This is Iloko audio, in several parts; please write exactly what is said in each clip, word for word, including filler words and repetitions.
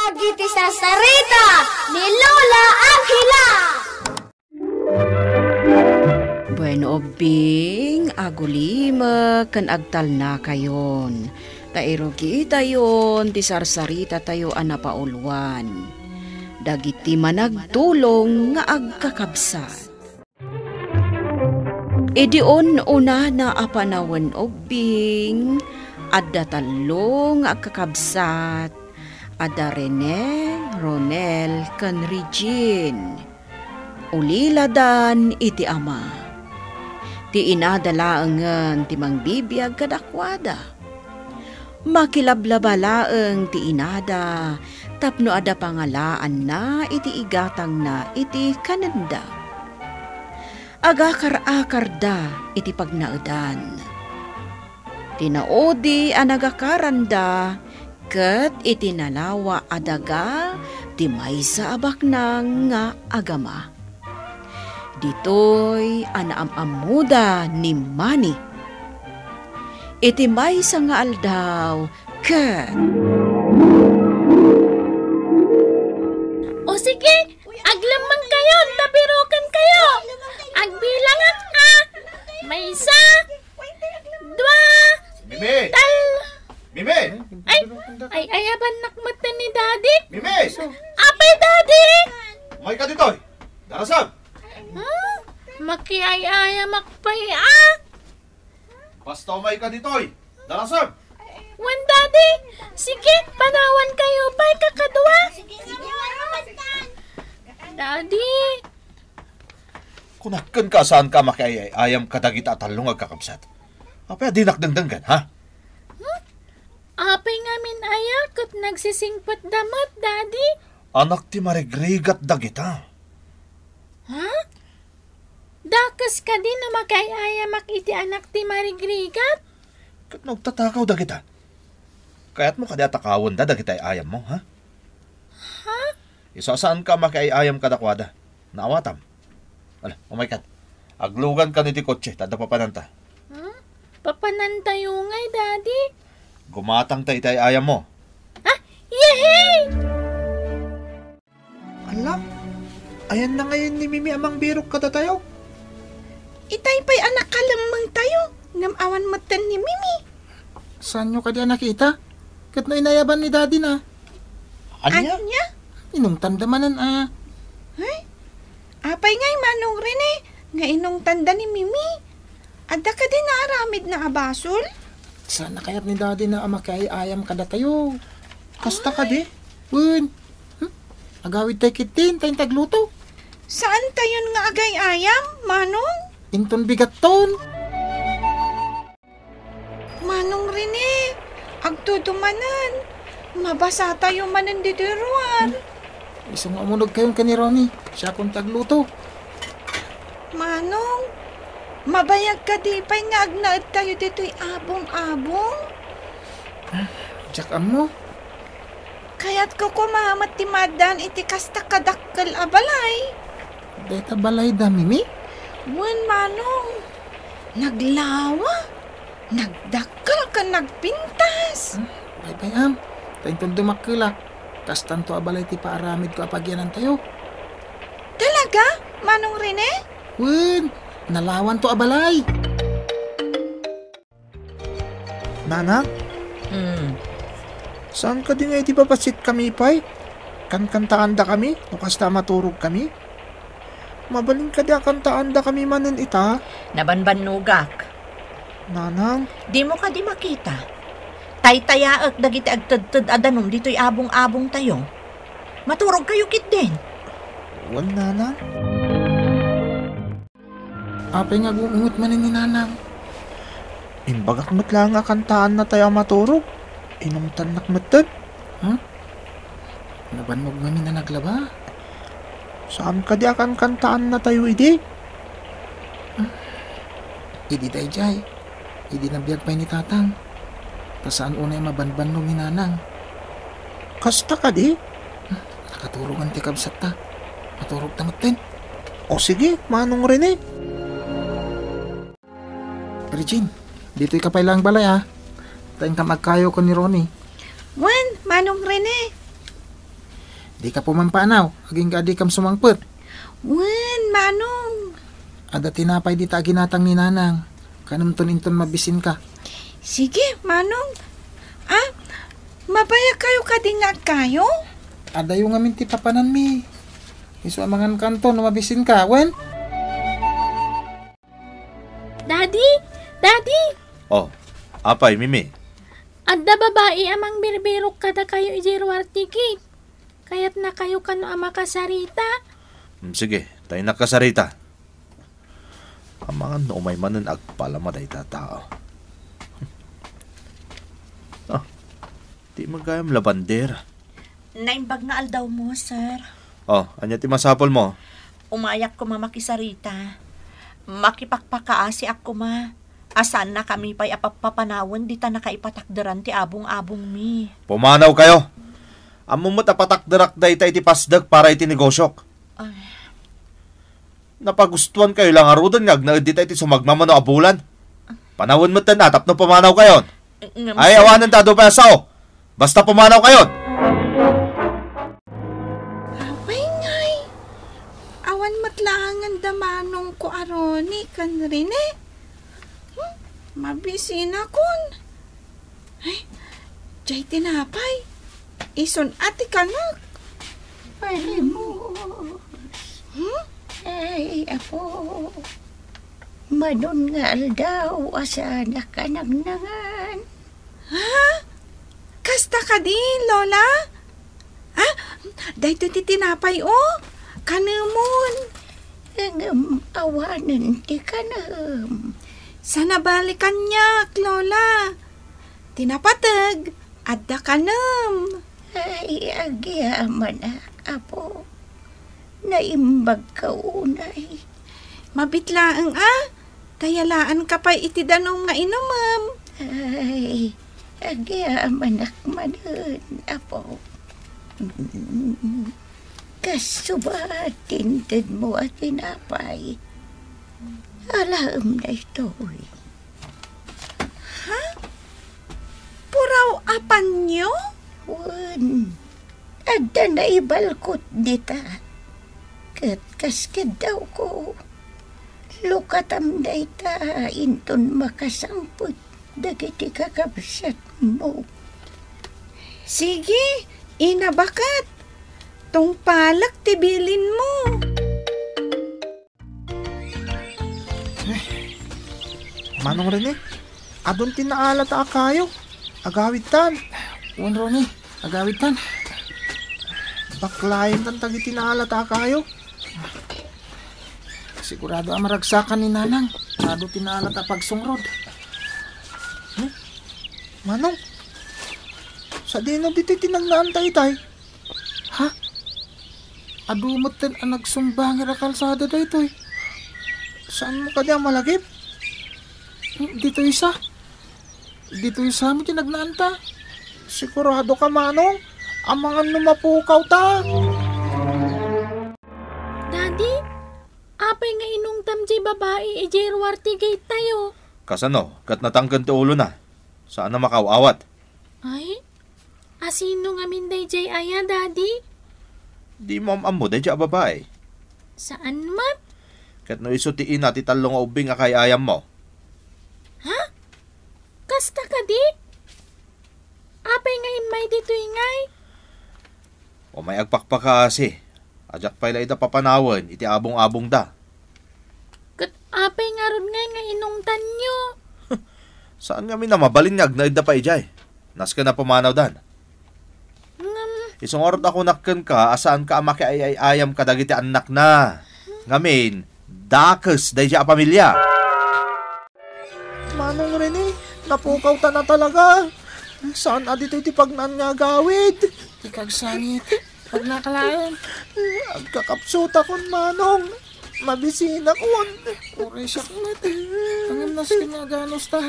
Dagiti sarsarita ni Lola Angela. Bueno, ubbing, agulimek ken agtalnakayon, ta irugitayon ti sarsarita tayo a napauluan, dagiti managtulong nga agkakabsat. Idi un-unana a panawen ubbing, adda tallo nga agkakabsat, adda Rene, Ronel, ken Regine. Uliladan iti ama. Ti inada laengen ti mangbibiag kadakuada. Makilablaba laeng ti inada tapno adda pangalaanna iti igatangna iti kanenda. Agakar-akarda iti pagnaedan. Ti naudi a nagakaranda ket iti nalawa a daga ti maysa a baknang nga agama. Ditoy a naam-ammoda ni Manny. Iti maysa nga aldaw ket O sige, aglemmengkayo, ta birokenkayo. Agbilangak, a. Maysa, dua, Mimi! Tal- Mimi! Ay, ay, ay, abannak met ni Daddy. Mimi! Apay, Daddy! Umayka ditoy! Darasem! Hmm? Makiay-ayamak pay, a. Basta umayka ditoy! Darasem! Wen, Daddy! Sige, panawankayo pay kakadua. Daddy! Kunak kenka, saanka makiay-ayam kadagita a tallo nga agkakabsat? Apay a dinak dengdenggen, ha? Hmm? Apay ngamin aya ket nagsisingpetda met, Daddy? Anak ti marigrigat dagita. Ha? Dakes kadi no makiay-ayamak iti anak ti marigrigat? Ket no agtatakaw dagita, kayatmo kadi a takawenda dagiti ay-ayammo, ha? Ha? Isu a saanka a makiay-ayam kadakuada. Naawatam. Ala, umaykan. Aglugankan iti kotse, ta adda papananta. Hmm? Papanantayo ngay, Daddy? Gumatangta iti ay-ayammo. Ah, yehey! Ala, ayanna ngayen ni Mimi a mangbirok kadatayo? Itay pay a nakalemmengtayo, ngem awan metten ni Mimi. Saanyo kadi a nakita? Ket no inayaban ni Daddy na. Ania? Ania? Inungtanda manen a. Ay, apay ngay, Manong Rene, nga inungtanda ni Mimi? Adda kadi naaramidna a basol? Saan a kayat ni Daddy na a makiay-ayam kadatayo? Kasta kadi? Wen. Hmm? Agawidtay ketdin, ta intay agluto. Saantayon nga agay-ayam, Manong? Inton bigatton. Manong Rene, agtudo manen. Mabasatayo manen ditoy ruar. Isu nga umulogkayon ken ni Ronnie, siakon ti agluto. Manong, mabayag kadi pay nga agnaedtayo ditoy abong-abong? Diak ammo. Kayatko koma met ti maaddaan iti kasta kadakkel a balay. Dayta balayda, Mimi? Wen, Manong. Naglawa, nagdakkel, ken nagpintas. Hmm, baybay-am. Ta inton dumakkelak, kastanto a balay ti paaramidko a pagyanantayo. Talaga, Manong Rene? Wen, nalawanto a balay. Nanang? Hmm. Saan kadi nga idi babasitkami pay? Kankantaandakami no kasta a maturogkami? Mabalin kadi a kantaandakami manen ita? Nabanbannogak. Nanang? Dimo kadi makita? Taytayaek dagiti agtedted a danum ditoy abong-abongtayo. Maturogkayo ketdin. Wen, Nanang. Apay nga agung-unget manen ni Nanang? Imbagak met laeng a kantaannatayo a maturog. Inungtannak metten. Hmm? Nabannog ngamin a naglaba? Saan kadi a kankantaannatayo idi? Hmm. Idi daydiay, idi nabiag pay ni Tatang, ta saan unay a mabanbannog ni Nanang. Kasta kadi? Hmm. Nakaturogan ti kabsatta. Maturogta metten. O sige, Manong Rene. Regine, ditoy ka pay laeng balay, a. Ta inkam agkayo ken ni Ronnie. Wen, Manong Rene. Dika pumampanaw, agingga a dikam sumangpet. Wen, Manong. Adda tinapay dita a ginatang ni Nanang. Kanemton inton mabisinka. Sige, Manong. Ah, mabayag kayo kadi nga agkayo? Adayo ngamin ti papananmi. Isu a mangankanto no mabisinka, wen? Daddy! Daddy! Oh, apay, Mimi? Adda babai a mangbirbirok kadakayo idiay ruar ti gate. Kayatnakayo kano a makasarita? Mm, sige, ta innak kasarita. Amangan no umay manen agpalama dayta a tao. Ah, di magayam la bandera. Naimbag nga aldawmo, sir. Oh, ania ti masapulmo? Umayak koma makisarita. Makipakpakaasiak koma. A saannakami pay a pappapanawen dita nakaipatakderan ti abong-abongmi. Pumanawkayo! Ammom met a patakderak dayta iti pasdek para iti negosiok. Ay. Napagustuankayo la ngaruden nga agnaed dita iti sumagmamano a bulan. Panawen metten a tapno pumanawkayon. Ngem, Ay, sir, awanen ta adu pay a sao. Basta pumanawkayon. Apay ngay, awan met laengen da Manongko a Ronnie ken Rene. Hmm, mabisinakon. Ay, jay tinapay. Isun a ti kanek. Palimos. Hmm? Ay, apo. Manon nga aldaw a saanak a nangnangan. Ha? Kasta kadi, Lola? Ah, daytoy ti tinapay, o. Kanemon. Ngem awanen ti kanem. Saan a bali kaniak, Lola. Ti napateg, adda kanem. Ay, agyamanak, apo. Naimbagka unay. Mabiit laeng a, ta yalaanka pay iti danum nga inumem. Ay, agyamanak manen, apo. Kas suba ti intedmo a tinapay. Alaem daytoy. Ha? Puraw a panyo? Wen, adda naibalkot dita. Ket kas kaddawko, lukatam dayta inton makasangpet dagiti kakabsatmo. Sige, inabakat. Tungpalek ti bilinmo. Manong Rene, adun ti naalata a kayo. Agawidtan. Wen, Ronnie, agawidtan. Baklaentan dagiti naalata a kayo. Sigurado a maragsakan ni Nanang. Adu ti naalata a pagsungrod. Hmm? Manong, sadino ditoy ti nagnaanta itay? Ha? Adu metten a nagsumbangir a kalsada daytoy. Saanmo kadi a malagip? Hmm, ditoy sa. Ditoy sa met ti nagnaanta. Sigurado ka, Manong? Amangan no mapukaw ta. Daddy, apay nga inungtam diay babai idiay ruar ti gate tayo? Kasano? Ket natangken ti ulona. Saan a makaw-awat. Ay? Asino ngamin daydiay aya, Daddy? Dimo am-ammo daydiay a babai? Saan met? Ket no isu ti ina ti tallo nga ubbing a kaay-ayammo. Ha? Kasta kadi? Apay nga immay ditoy ngay? Umay agpakpakaasi. Diak pay la ida papanawen iti abong-abongda. Ket apay ngarud ngay nga inungtanyo? Saan ngamin a mabalin nga agnaedda pay idiay? Nasken a pumanawdan. Ngem, isu ngarud a kunak kenka a saanka a makiay-ay-ayam kadagiti annakna. Ngamin, dakes daydiay a pamilia. Manong Rene, napukawtan a talaga. Saan a ditoy ti pagnaan nga agawid? Ikagsangit. Pagnaka laeng. Agkakapsutakon, Manong. Mabisinakon. Uray siak met. Ngem nasken nga aganusta.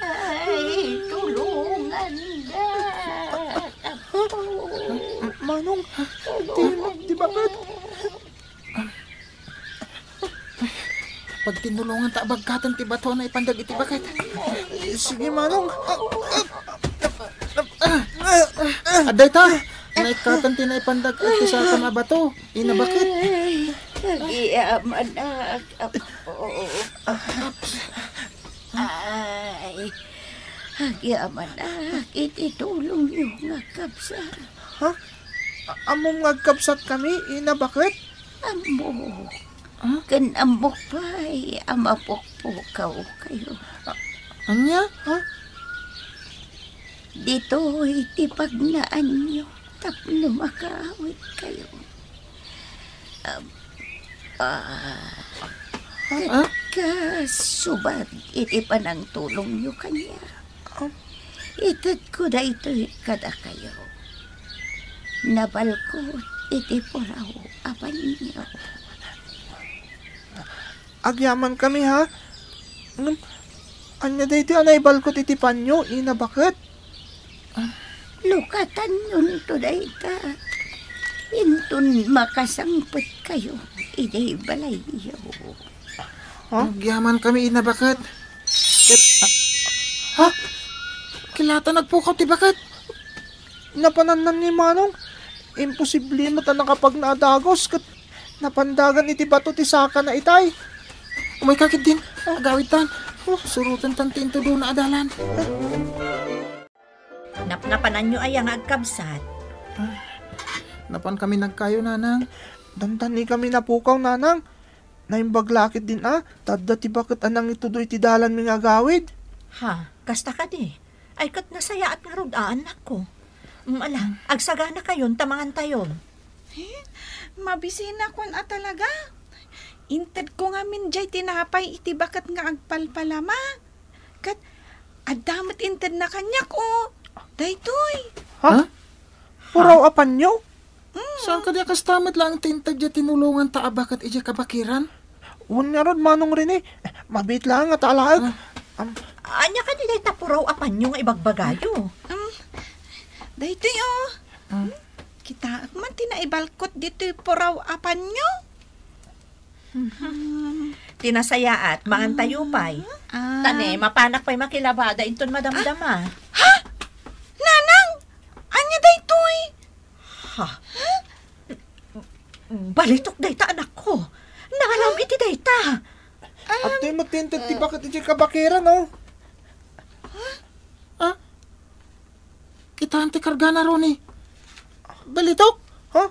Ay, tulungan da. Manong, di, di ba met? Pagtinulongan ta a bagkaten ti bato a naipan dagiti baket. Sige, Manong. Ah, ah, ah, ah, Adda ita, naikkatan ti naipandag ti saka nga bato. Ina, bakit? Ay, agyamanak. Apo. Ay, agyamanak iti tulongyo nga kabsat. Ha? A-, ammom nga agkabsat kami, ina, bakit? Ammok. Ha? Ken ammok pay a mapukpukaw kayo. A-, ania? Ha? Ditoy ti pagnaanyo tapno makaawit kayo. Am-, ah, Ha? Ket kasubad iti panangtulongyo kaniak, itedko daytoy kadakayo. Nabalkot iti puraw a panyo. Agyamankami, ha? Ngem, ania daytoy a naibalkot iti panyo, ina, bakit? Lukatanyonto dayta. Inton makasangpetkayo idiay balayyo. Ha? Agyamankami, ina, bakit? Ket, ah, ha? Kilata nagpukaw ti bakit? Napanannan ni Manong. Imposible met a nakapagna a dagus ket napandagan iti bato ti sakana itay. Umayka ketdin, agawidtan. Surotentan ti intudona a dalan. Napnapananyo aya nga agkabsat? Napankami nagkayo, nanang. Dandanikami napukaw, nanang. Naimbag la ketdin a, ta adda ti baket a nangitudo iti dalanmi nga agawid. Ha, kasta kadi? Ay, ket nasayaat ngarud a, annakko. Mm, ala, agsaganakayon ta mangantayon. Eh, mabisinakon a talaga. Intedko ngamin jay tinapay iti baket nga agpalpalama. Ket adda met intedna kaniak, o. Daytoy. Ha? Ha? Puraw a panyo? Mm. Saan kadi a kasta met laeng ti inted diay tinulonganta a baket idiay kabakiran? Wen ngarud, Manong Rene, mabiit laeng nga alaek. Ah. Am, Ania kadi dayta puraw a panyo nga ibagbagayo? Um, daytoy, o. Ah. Kitaek man ti naibalkot ditoy puraw a panyo. Hmm. Ti nasayaat, mangantayo pay. Ah. Ta ne, mapanak pay makilabada inton madamdama. Ha? Nanang! Ania daytoy? Ha? Balitok dayta, anakko. Nangalam iti dayta. Adtoy met ti inted ti baket idiay kabakiran, o. Ah? Kitaem ti kargana, Ronnie. Balitok? Ha?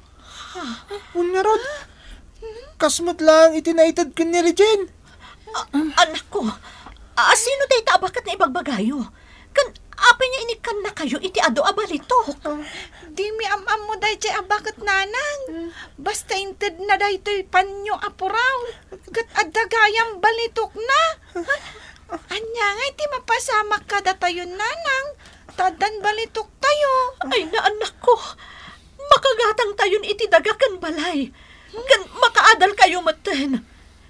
Wen ngarud. Kas met laeng iti naited ken ni Regine. A-, anakko, a-, sino dayta a baket nga ibagbagayo? Ken apay nga inikkannakayo iti adu a balitok? Dimi am-ammo daydiay a baket, nanang. Basta intedna daytoy panyo a puraw. Ket adda gayam balitokna. Ania ngay ti mapasamak kadatayo, nanang? Ta addan balitoktayo. Ay, naannakko. Makagatangtayon iti daga ken balay. Ken makaadalkayo metten.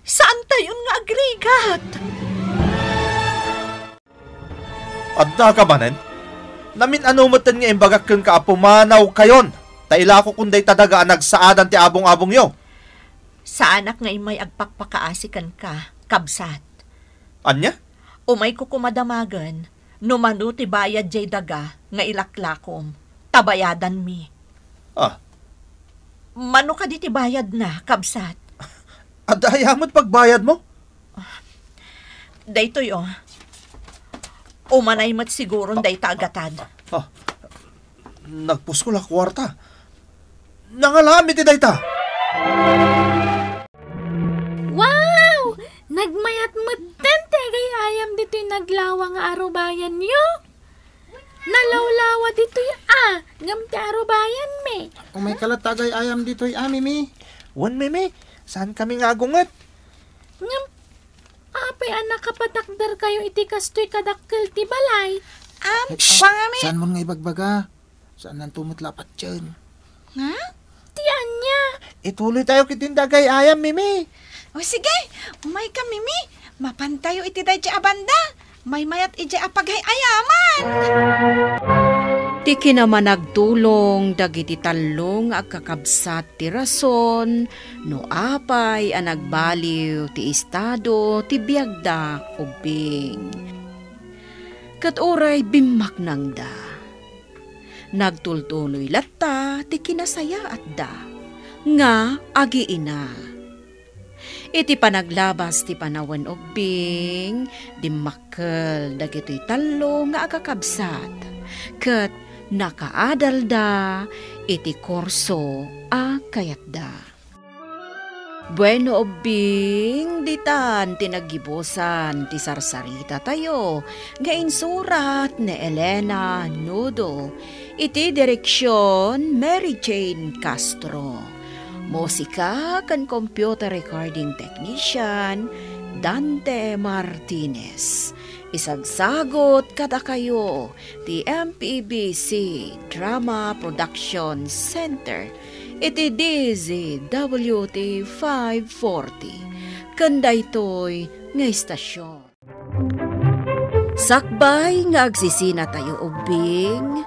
Saantayon nga agrigat. Adda ka manen? Namin-ano metten nga imbagak kenka a pumanawkayon, ta ilakokon dayta daga a nagsaadan ti abung-abungyo. Saanak nga immay agpakpakaasi kenka, kabsat. Ania? Umayko koma damagen no mano ti bayad diay daga nga ilaklakom, ta bayadanmi. Ah. Mano kadi ti bayadna, kabsat? Adda aya met pagbayadmo? Daytoy, o. Umanay met siguron dayta a gatad. Ah, nagpuskol a kuarta. Nangalam iti dayta. Wow! Nagmayat metten ti agay-ayam ditoy naglawa nga arubayanyo. Nalawlawa ditoy a, ngem ti arubayanmi. Umayka latta agay-ayam ditoy a, Mimi. Wen, Mimi, saankami nga agunget. Ngem apay a nakapatakderkayo iti kastoy kadakkel ti balay? Am, Ay, ah, pangami. Saanmon nga ibagbaga? Saannanto met la a patien. Nga? Ti ania? Ituloytayo ketdin ti agay-ayam, Mimi. O sige, umayka, Mimi. Mapantayo iti daydiay a banda. Maymayat idiay a pagay-ayaman. Ti kinamanagtulong dagiti tallo nga agkakabsat ti rason no apay a nagbaliw ti estado ti biagda ubbing. Ket uray bimmaknangda. Nagtultuloy latta ti kinasayaatda nga agiina. Iti panaglabas ti panawen ubbing, dimmakkel dagitoy tallo nga agkakabsat, ket nakaadalda iti kurso a kayatda. Bueno, ubbing, ditan ti naggibusan ti sarsarita tayo nga insurat ni Elena Nudo, iti direksyon Mary Jane Castro. Musika ken computer recording technician, Dante Martinez. Isagsagot kadakayo ti M P B C Drama Production Center iti D Z W T five forty, ken daytoy nga istasyon. Sakbay nga agsisinatayo ubbing,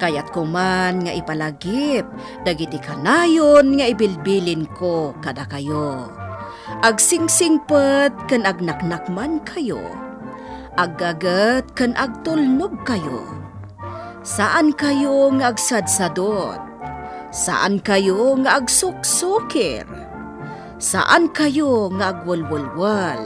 kayatko man nga ipalagip dagiti kanayon nga ibilbilinko kadakayo. Agsingsingpet ken agnaknakmankayo. Aggaget ken agtulnogkayo. Saankayo nga agsadsadot. Saankayo nga agsuksukir. Saankayo nga agwelwelwel.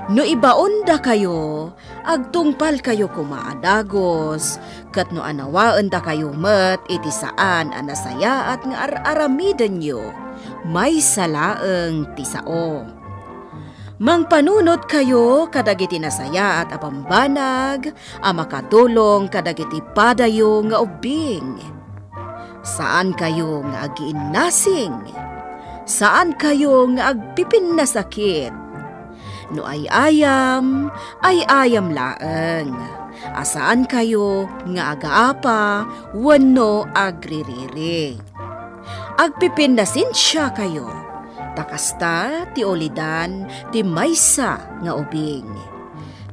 No ibaondakayo, agtungpalkayo koma a dagus, ket no anawaendakayo met iti saan a nasayaat nga ar-aramidenyo, maysa laeng ti sao. Mangpanunotkayo kadagiti nasayaat a bambanag a makatulong kadagiti padayo nga ubbing. Saankayo nga agiinnasing. Saankayo nga agpipinnasakit. No ay-ayam, ay-ayam laeng. A saankayo nga agaapa wenno agririri. Agpipinnasensiakayo, ta kasta ti ulidan ti maysa nga ubing.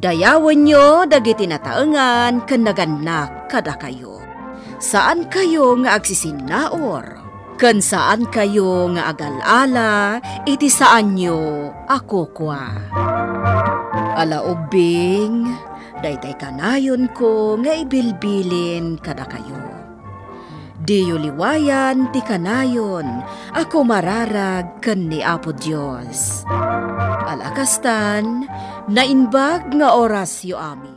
Dayawenyo dagiti nataengan ken nagannak kadakayo. Saankayo nga agsisinnaur, ken saankayo nga agal-ala iti saanyo a kukua. Ala ubbing, daytay kanayonko nga ibilbilin kadakayo. Diyo liwayan ti kanayon a kumararag ken ni Apo Dios. Ala kastan, naimbag nga orasyo amin.